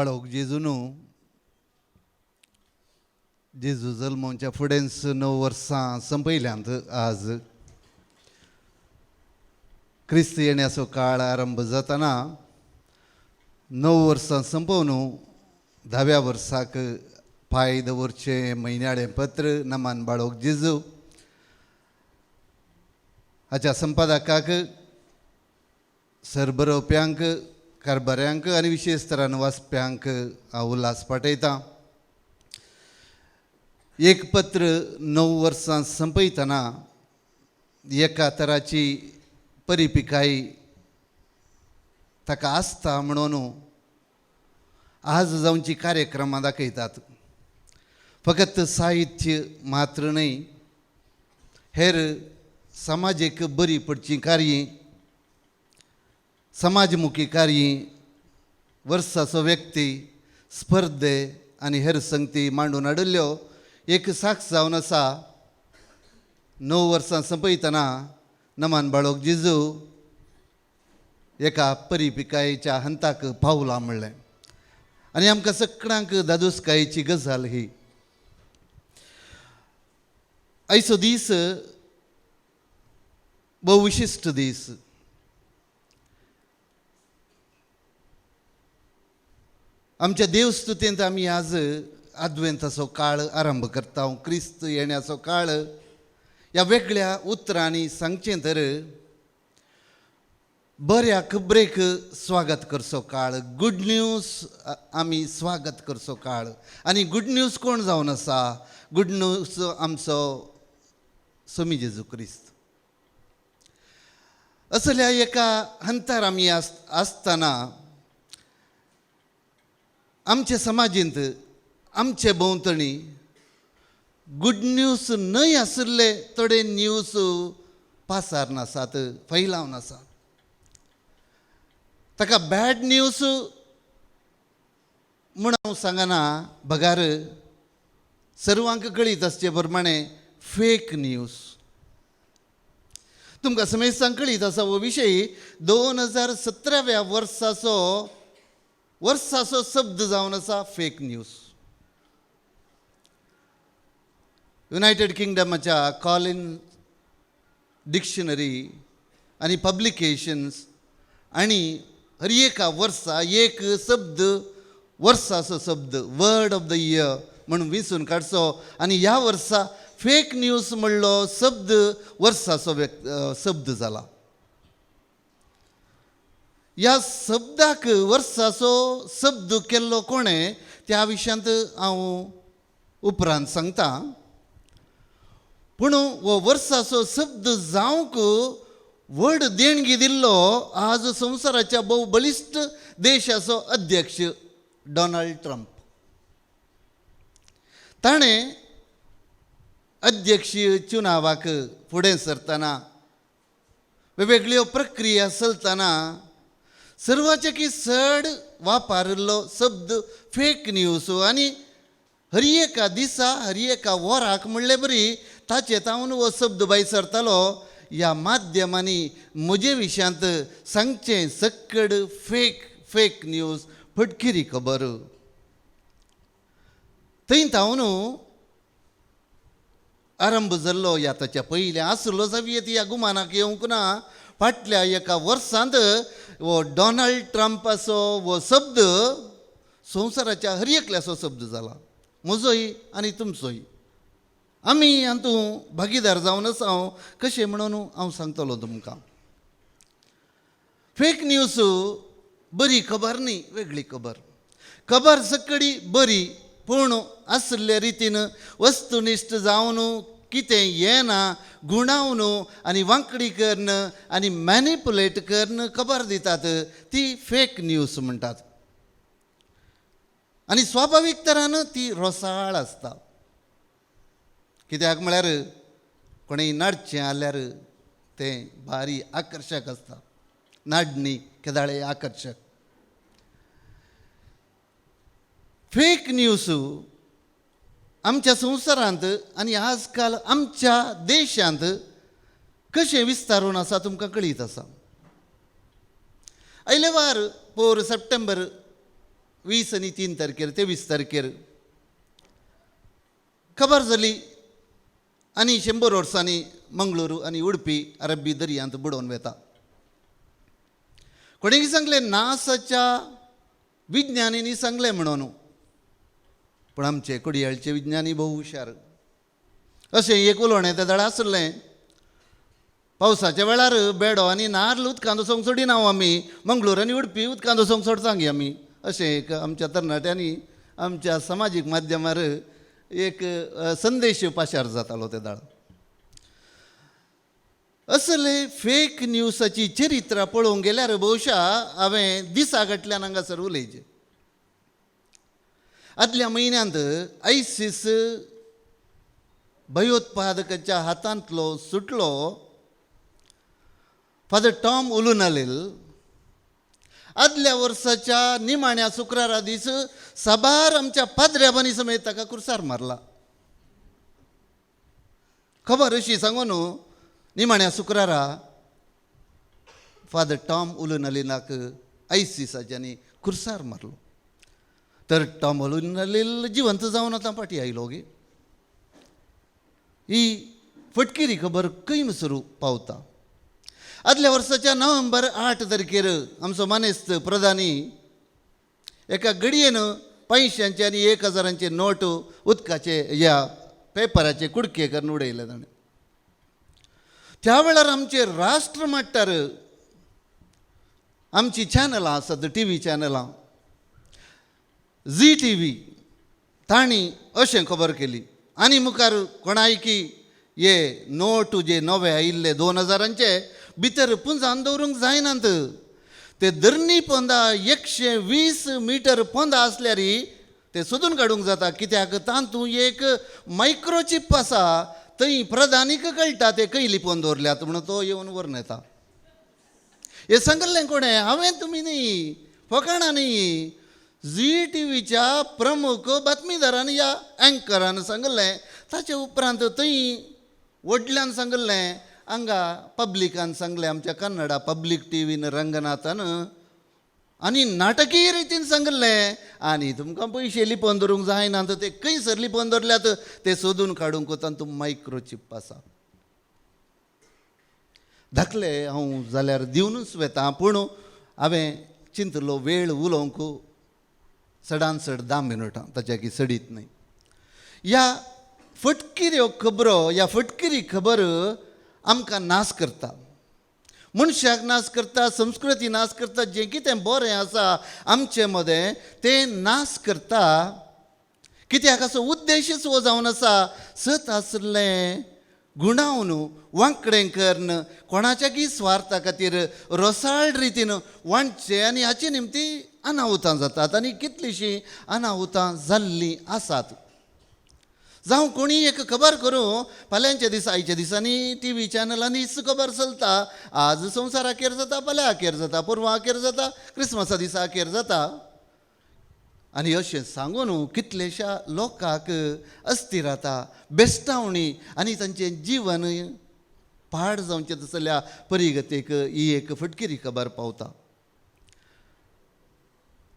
बाळोक जेजून जेजू जल्मोच्या फुडेंच 9 वर्सां संपयल्यांत. आज क्रिस्त येण्याचो काळ आरंभ जातना 9 वर्सां संपोवन 10व्या वर्साक पांय दवरचें म्हयन्याळें पत्र नमान बाळोक जेजू हाच्या संपादकाक, सरबरोवप्यांक, कारभाऱ्यांक आनी विशेश तरान वाचप्यांक हांव उल्हास पाठयतां. एक पत्र 9 वर्सां संपयतना एका तराची परिपिकाय ताका आसता म्हणून आज जावची कार्यक्रमां दाखयतात. फकत साहित्य मात्र न्हय, हेर समाजीक बरी पडचीं कार्यां, समाजमुखी कार्यां, वर्साचो व्यक्ती, स्पर्धे आनी हेर संगती मांडून हाडिल्ल्यो एक साक्ष जावन आसा. 9 वर्सां संपयतना नमान बाळोक जेजू एका परिपिकायेच्या हंताक पावला म्हणलें आनी आमकां सगळ्यांक दादोसकायेची गजाल ही. आयचो दीस भोव विशिश्ट दीस. आमच्या देवस्तुतेंत आमी आज आदवेंताचो काळ आरंभ करता, क्रिस्त येण्याचो काळ. ह्या वेगळ्या उतरांनी सांगचें तर बऱ्या खबरेक स्वागत करचो काळ, गुड न्यूज आमी स्वागत करचो काळ. आनी गुड न्यूज कोण जावन आसा? गुड न्यूज आमचो स्वामी जेजू क्रिस्त. असल्या एका हंतार आमी आसतना आमचे समाजींत, आमचे भोंवतणी गुड न्यूज न्हय आशिल्ले थोडे न्यूज पासार नासात, फैलावन आसात. ताका बॅड न्यूज म्हूण हांव सांगना, बगार सर्वांक कळीत आसचे प्रमाणे फेक न्यूज. तुमकां समेस्तांक कळीत आसा हो विशय 2017व्या वर्साचो शब्द जावन आसा फेक न्यूज. युनायटेड किंगडमाच्या कॉलिन डिक्शनरी आनी पब्लिकेशन्स आनी हर एका वर्सा एक शब्द, वर्साचो शब्द, वर्ड ऑफ the year म्हणून विंचून काडचो आनी ह्या वर्सा फेक न्यूज म्हणलो शब्द वर्साचो शब्द जाला. ह्या शब्दाक वर्साचो शब्द केल्लो कोणें त्या विशयांत हांव उपरांत सांगता. पूण हो वर्साचो शब्द जावंक व्हड देणगी दिल्लो आज संवसाराच्या भोव बळिश्ट देशाचो अध्यक्ष डोनाल्ड ट्रम्प. ताणें अध्यक्षीय चुनावाक फुडें सरतना, वेगवेगळ्यो प्रक्रिया चलतना सर्वाचे की चड वापरिल्लो शब्द फेक न्यूज. आनी हर एका दिसा, हर एका वराक म्हणले बरी ताचे तावन हो शब्द भायर सरतालो. ह्या माध्यमांनी म्हजे विशयांत सांगचें सक्कड फेक न्यूज, फटकिरी खबर. थंय तावन आरंभ जाल्लो. ह्या ताच्या पयलें आसलो जावयेत ह्या गुमानाक येवंक ना. फाटल्या एका वर्सांत हो डोनाल्ड ट्रम्पाचो हो शब्द संवसाराच्या हर एकल्याचो शब्द जाला, म्हजोय आनी तुमचोय. आमी हातूंत भागीदार जावन आसा. हांव कशें म्हणून हांव सांगतलो तुमकां. फेक न्यूज बरी खबर न्ही, वेगळी खबर. खबर सकडी बरी, पूण आशिल्ले रितीन वस्तुनिश्ठ जावन कितें येना गुणावन आनी वांकडी करून आनी मॅनिपुलेट करून खबर दितात, ती फेक न्यूज म्हणटात. आनी स्वाभावीक तरान ती रोसाळ आसता. कित्याक म्हळ्यार कोणेय नाडचें जाल्यार तें भारी आकर्शक आसता. नाडणी केदाळे आकर्शक. फेक न्यूज आमच्या संवसारांत आनी आजकाल आमच्या देशांत कशें विस्तारून आसा तुमकां कळीत आसा. आयले वार पोर सप्टेंबर 20 आनी 3 तारखेर 23 तारखेर खबर जाली आनी 100 वर्सांनी मंगळूर आनी उडपी अरबी दर्यांत बुडोवन वेता. कोणें सांगलें नासाच्या विज्ञानींनी सांगलें म्हणून, पूण आमचे कोडयाळचे विज्ञानी भोव हुशार. अशें एक उलोवणें तें दळा आसलें. पावसाच्या वेळार बेडो आनी नार्ल उदकांत वचोंक सोडिना आमी, मंगळूर आनी उडपी उदकांत वचोंक सोडता गे आमी, अशें एक आमच्या तरणाट्यांनी आमच्या समाजीक माध्यमार एक संदेश पाशार जातालो ते दाळ. असले फेक न्यूजाची चरित्रां पळोवंक गेल्यार भोवशा हांवें दिसा फाटल्यान हांगासर उलयचें. आदल्या म्हयन्यांत आयसीस भयोत्पादकाच्या हातांतलो सुटलो फादर टॉम उलुनालील. आदल्या वर्साच्या निमाण्या शुक्रारा दीस साबार आमच्या पाद्र्याबांनी समेत ताका कुर्सार मारला. खबर अशी सांगून निमाण्या शुक्रारा फादर टॉम उलुनालिलाक आयसीसाच्यांनी कुर्सार मारलो. तर टॉम उलुनालील जिवंत जावन आतां फाटीं आयलो गे. ही फटकिरी खबर खंय सुरू पावता. आदल्या वर्साच्या नोव्हेंबर 8 तारखेर आमचो मानेस्त प्रधानी एका घडयेन 500 आनी 1000 नोट उदकाचे ह्या पेपराचे कुडके करून उडयले ताणें. त्या वेळार आमचे राष्ट्र माट्टार आमची चॅनलां आसात, टी व्ही चॅनलां, झी टी व्ही, तांणी अशें खबर केली आनी मुखार कोणायकी हे नोट जे नवे आयिल्ले 2000 भितर पुंजान दवरूंक जायनात, ते धरणी पोंदा 120 मिटर पोंदा आसल्यार ते सोदून काडूंक जाता, कित्याक तातूंत एक मायक्रोचीप आसा, थंय प्रधानीक कळटा ते खंय लिपोवन दवरल्यात म्हणून तो येवन व्हरून येता. हें सांगलें कोणें? हांवें तुमी न्ही, फकाणां न्ही, झी टी व्हीच्या प्रमुख बातमीदारान ह्या एंकरान सांगलें. ताचे उपरांत थंय व्हडल्यान सांगलें, हांगा पब्लिकान सांगलें, आमच्या कन्नडा पब्लीक टी व्हीन रंगनाथान आनी नाटकीय रितीन सांगलें आनी तुमकां पयशे लिपोवन दवरूंक जायना ते खंयसर लिपोवन दवरल्यात ते सोदून काडूंक तातूंत मायक्रोचीप आसा. धाकले हांव जाल्यार दिवनूच वेता, पूण हांवें चिंतलो वेळ उलोवंक चडान चड 10 मिनटां, ताच्या की चडीत न्हय. ह्या फटकिऱ्यो खबरो, ह्या फटकिरी खबर आमकां नाश करता, मनशाक नाश करता, संस्कृती नाश करता, जें कितें बरें आसा आमचे मदें तें नाश करता. कित्याक असो उद्देशच हो जावन आसा, सत आसलें गुणावन वांकडें करून कोणाच्या की स्वार्था खातीर रोसाळ रितीन वांटचें आनी हाचे निमती अनाहुतां जातात आनी कितलींशीं अनाहुतां जाल्लीं आसात. जावं कोणी एक खबर करूं, फाल्यांच्या दिसा आयच्या दिसांनी टी व्ही चॅनलांनी खबर चलता, आज संवसार अखेर जाता, फाल्यां अखेर जाता, परवां अखेर जाता, क्रिसमसा दिसा अखेर जाता. आनी अशें सांगून कितलेश्या लोकांक अस्थिरता, बेस्टावणी आनी तांचें जीवन पाड जावचें तसल्या परिगतेक ही एक फटकिरी खबर पावता.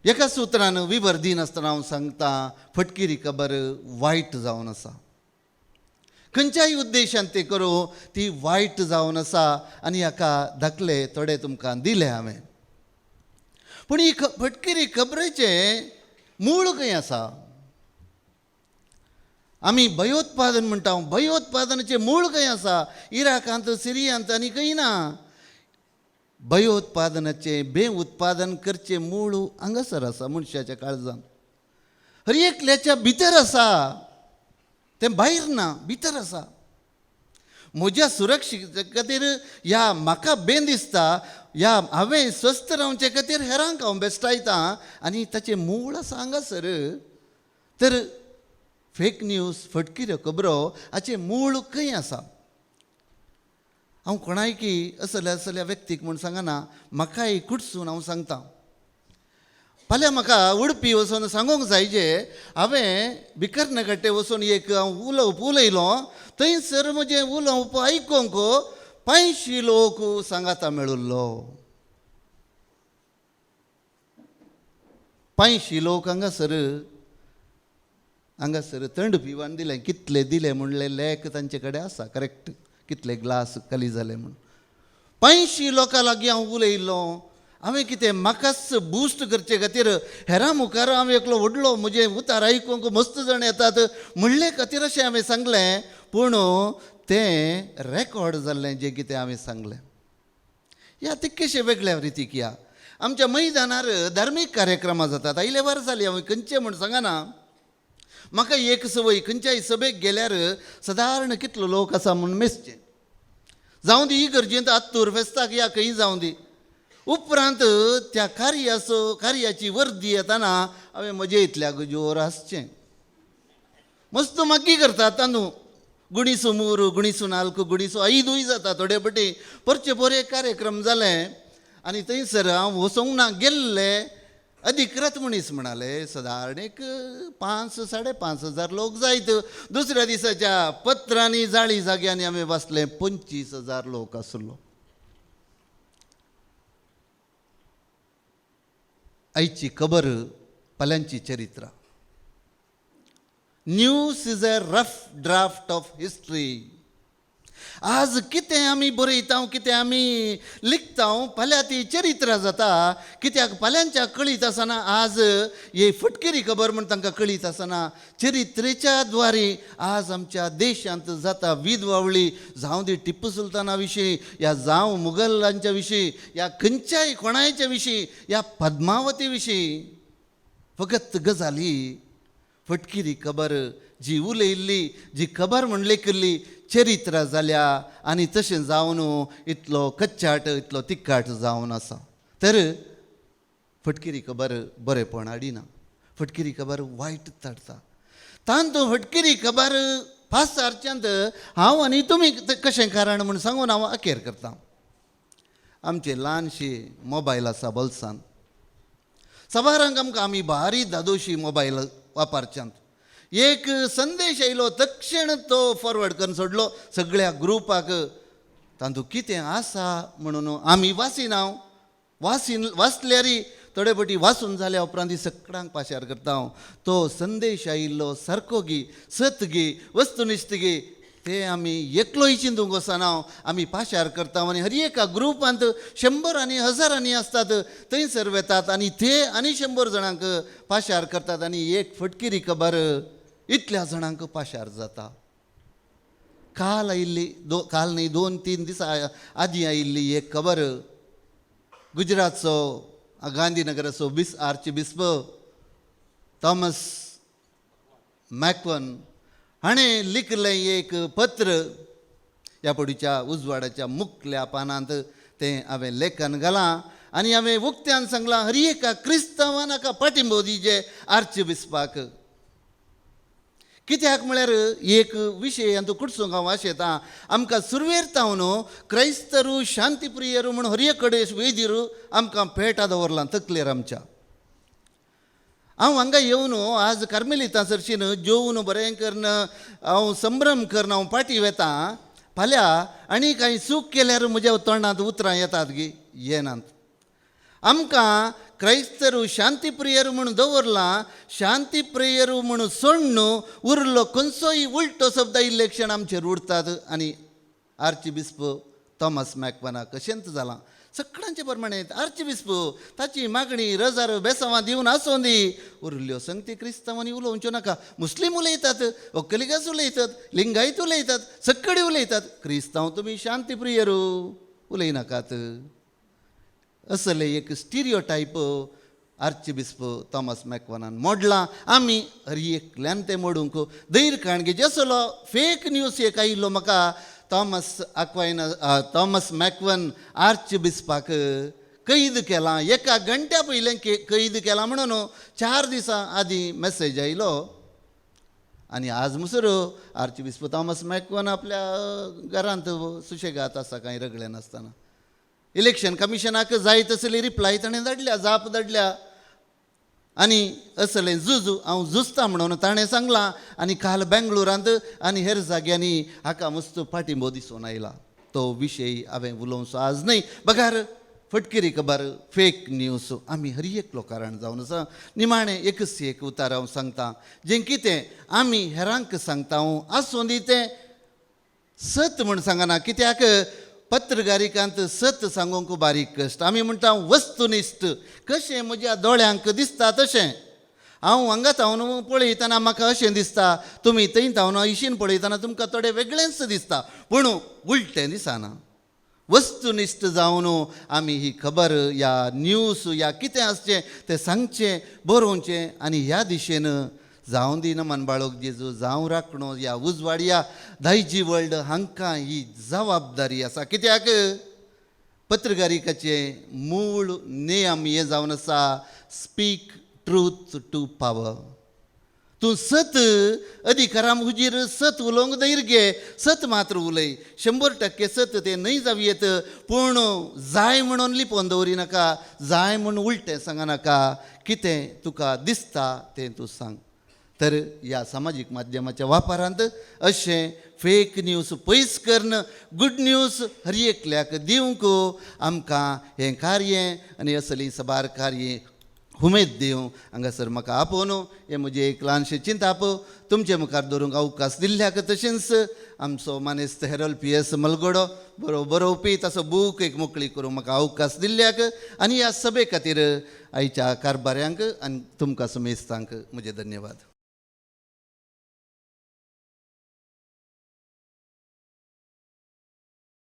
एका सुत्रान विवर दिनासतना हांव सांगता, फटकिरी खबर वायट जावन आसा. खंयच्याय उद्देशान ते करूं ती वायट जावन आसा आनी हाका धाकले थोडे तुमकां दिले हांवें. पूण ही फटकिरी खबरेचें मूळ खंय आसा? आमी भयोत्पादन म्हणटा, भयोत्पादनाचें मूळ खंय आसा? इराकांत, सिरियांत आनी खंय ना. भयोत्पादनाचें बे उत्पादन करचें मूळ हांगासर आसा, मनशाच्या काळजान, हर एकल्याच्या भितर आसा, तें भायर ना, भितर आसा. म्हज्या सुरक्षे खातीर ह्या म्हाका बेन दिसता, ह्या हांवें स्वस्थ रावचे खातीर हेरांक हांव बेस्टायता आनी ताचें मूळ आसा हांगासर. तर फेक न्यूज, फटकिऱ्यो खबरो हाचें मूळ खंय आसा? हांव कोणायकी असल्या असल्या व्यक्तीक म्हूण सांगना, म्हाकाय कुडसून हांव सांगता. फाल्यां म्हाका उडपी वचून सांगूंक जाय जे हांवें भिकर्णकट्टे वचून एक हांव उलोवप उलयलो, थंयसर म्हजें उलोवप आयकूंक 500 लोक सांगाता मेळिल्लो. 500 लोक हांगासर हांगासर थंड पिवन दिलें. कितले दिले म्हणले लेख तांचे कडेन आसा करेक्ट, कितले ग्लास खाली जाले म्हूण. 500 लोकां लागीं हांव उलयल्लो. हांवें कितें म्हाकाच बुस्ट करचे खातीर हेरां मुखार हांव एकलो व्हडलो म्हजें उतार आयकूंक मस्त जाण येतात म्हणले खातीर अशें हांवें सांगलें, पूण तें रेकॉर्ड जाल्लें जें कितें हांवें सांगलें. ह्या तितकेशें वेगळ्या रितीक ह्या आमच्या मैदानार धार्मीक कार्यक्रमां जातात. आयले वार जाली हांवें खंयचें म्हूण सांगना. म्हाका एक संवय, खंयच्याय सभेक गेल्यार सदारण कितलो लोक आसा म्हूण मेजचें. जावं दी इगर्जेंत आत्तूर फेस्ताक या खंय जावं दी. उपरांत त्या कार्याचो कार्याची वर्दी येतना हांवें म्हजे इतल्याक जोर आसचें. मस्त मागी करतात तांदू गुणीसो 3, गुणीसो 4, गुणीसो 5 जाता थोडे पटी. परचे पोर एक कार्यक्रम जाले आनी थंयसर हांव वचोंक ना गेल्ले. अधिकृत मनीस म्हणाले सदारण एक 5 5.5 हजार लोक जायत. दुसऱ्या दिसाच्या पत्रांनी जाळी जाग्यांनी आमी वाचले 25,000 लोक आसलो. आयची खबर फाल्यांची चरित्र. News is a rough draft of history. आज कितें आमी बरयता, कितें आमी लिखता, फाल्यां ती चरित्र जाता. कित्याक फाल्यांच्या कळीत आसना आज ही फटकिरी खबर म्हूण तांकां कळीत आसना. चरित्रेच्या द्वारे आज आमच्या देशांत जाता वीद वावळी, जावं दी टिप्पू सुलताना विशीं, या जावं मुगलांच्या विशीं, या खंयच्याय कोणायच्या विशीं, या पद्मावती विशीं. फकत गजाली फटकिरी खबर जी उलयल्ली, जी खबर म्हण लेखिल्ली चरित्र जाल्या आनी तशें जावन इतलो कच्चाट इतलो तिक्काट जावन आसा. तर फटकिरी खबर बरेपण हाडिना, फटकिरी खबर वायट हाडटा. तांतू फटकिरी खबर पासारच्यांत हांव आनी तुमी कशें कारण म्हूण सांगून हांव अखेर करता. आमचे ल्हानशी मोबायल आसा बोल्सान. सवारांक आमकां आमी भारी दादोशी मोबायल वापरच्यांत. एक संदेश आयलो तक्षण तो फॉरवर्ड करून सोडलो सगळ्या ग्रुपाक. तातूंत कितें आसा म्हणून आमी वाचिना. वाचल्यार थोडे फावटी वाचून जाल्या उपरांत सगळ्यांक पाशार करता हांव. तो संदेश आयिल्लो सारको गी, सत गी, वस्तुनिश्ठ गी, ते आमी एकलोय चिंतूंक वचना, आमी पाशार करता. आनी हर एका ग्रुपांत 100 आनी हजारांनी आसतात, थंयसर वेतात आनी ते आनी 100 जाणांक पाशार करतात आनी एक फटकिरी खबर इतल्या जाणांक पाशार जाता. काल आयिल्ली काल न्ही 2-3 दिसां आदीं आयिल्ली एक खबर, गुजरातचो गांधीनगराचो आर्चबिस्प थॉमस मॅकवन हाणें लिखलें एक पत्र. ह्या पडीच्या उजवाडाच्या मुखल्या पानांत तें हांवें लेखन घालां आनी हांवें उक्त्यान सांगलां हर एका क्रिस्तांवान हाका पाठिंबो दिवचे आर्चबिस्पाक. कित्याक म्हळ्यार एक विशय हातूंत कुडसूंक हांव आशेतां. आमकां सुरवेर तावन क्रैस्तरू शांतीप्रियरू म्हूण हर एक कडेन वेदीर आमकां पेटा दवरलां तकलेर आमच्या. हांव हांगा येवन आज कार्मेलिता सरशीन जेवन बरें करून हांव संभ्रम करून हांव पाटी वेता. फाल्यां आनी कांय चूक केल्यार म्हज्या तोंडांत उतरां येतात गी, येनात. आमकां क्रैस्तरू शांतीप्रियर म्हूण दवरलां, शांतीप्रियर म्हूण सोडून उरलो खंयचोय उलटो शब्द इलेक्शन आमचेर उरतात. आनी आर्चबिस्प थॉमस मॅकवनाक कशेंच जालां सगळ्यांचे प्रमाणे आर्चबिस्प ताची मागणी रजार बेसांवां दिवन आसूं दी, उरल्यो संगती क्रिस्तांवांनी उलोवच्यो नाका. मुस्लीम उलयतात, वक्कलिगास उलयतात, लिंगायत उलयतात, सगळे उलयतात. क्रिस्तांव तुमी शांतीप्रियर उलयनाकात. असले एक स्टिरियोटायप आर्चबिस्प थॉमस मॅकवनान मोडलां. आमी हर एकल्यान तें मोडूंक धैर्य काण घेवचें. असलो फेक न्यूज एक आयिल्लो म्हाका थॉमस मॅकवन आर्चबिस्पाक कैद केलां, एका घंट्या पयलें कैद केलां म्हणून 4 दिसां आदीं मॅसेज आयलो. आनी आज मुसर आर्चबिस्प थॉमस मॅकवन आपल्या घरांत सुशेगात आसा, कांय रगलें नासतना. इलेक्शन कमिशनाक जाय तसली रिप्लाय ताणें धाडल्या, जाप धाडल्या. आनी असलें झुजू हांव झुजता म्हणून ताणें सांगलां. आनी काल बेंगलोरांत आनी हेर जाग्यांनी हाका मस्त पाठिंबो दिसून आयला. तो विशय हांवें उलोवचो आज न्हय, बगार फटकिरी खबर, फेक न्यूज आमी हर एकलो कारण जावन आसा. निमाणें एकच एक उतार हांव सांगता, जें कितें आमी हेरांक सांगता आसूं दी तें सत म्हूण सांगना, कित्याक पत्रकारिकांत सत सांगूंक बारीक कश्ट. आमी म्हणटा वस्तुनिश्ठ, कशें म्हज्या दोळ्यांक दिसता तशें. हांव हांगा थावन पळयतना म्हाका अशें दिसता, तुमी थंय थावन इशीन पळयतना तुमकां थोडें वेगळेंच दिसता, पूण उलटें दिसना. वस्तुनिश्ठ जावन आमी ही खबर या न्यूज या कितें आसचें तें सांगचें, बरोवचें आनी ह्या दिशेन जावं दी नमन बाळोक जेजू, जावं राखणो या उजवाड या दायजी वर्ल्ड हांकां ही जबाबदारी आसा. कित्याक पत्रकारिकाचें मूळ नेम हें जावन आसा, स्पीक ट्रूथ टू पावर. तूं सत अधिकारा हुजीर सत उलोवंक धैर्य घे, सत मात्र उलय. 100% सत तें न्हय जावं येत, पूण जाय म्हणून लिपोवन दवरी नाका, जाय म्हूण उलटें सांगनाका, कितें तुका दिसता तें तूं सांग. तर ह्या सामाजीक माध्यमाच्या वापरांत अशें फेक न्यूज पयस करून गुड न्यूज हर एकल्याक दिवंक आमकां हें कार्य आनी असलीं साबार कार्य उमेद दिवं हांगासर म्हाका आपोवन हें म्हजें एक ल्हानशें चिंताप तुमचे मुखार दवरूंक अवकाश दिल्ल्याक, तशेंच आमचो मानेस्त हेरोल्ड पी एस मलगोडो बरोवपी ताचो बूक एक मोकळी करूंक म्हाका अवकाश दिल्ल्याक आनी ह्या सभे खातीर आयच्या कारभाऱ्यांक आनी तुमकां समेस्तांक म्हजें धन्यवाद.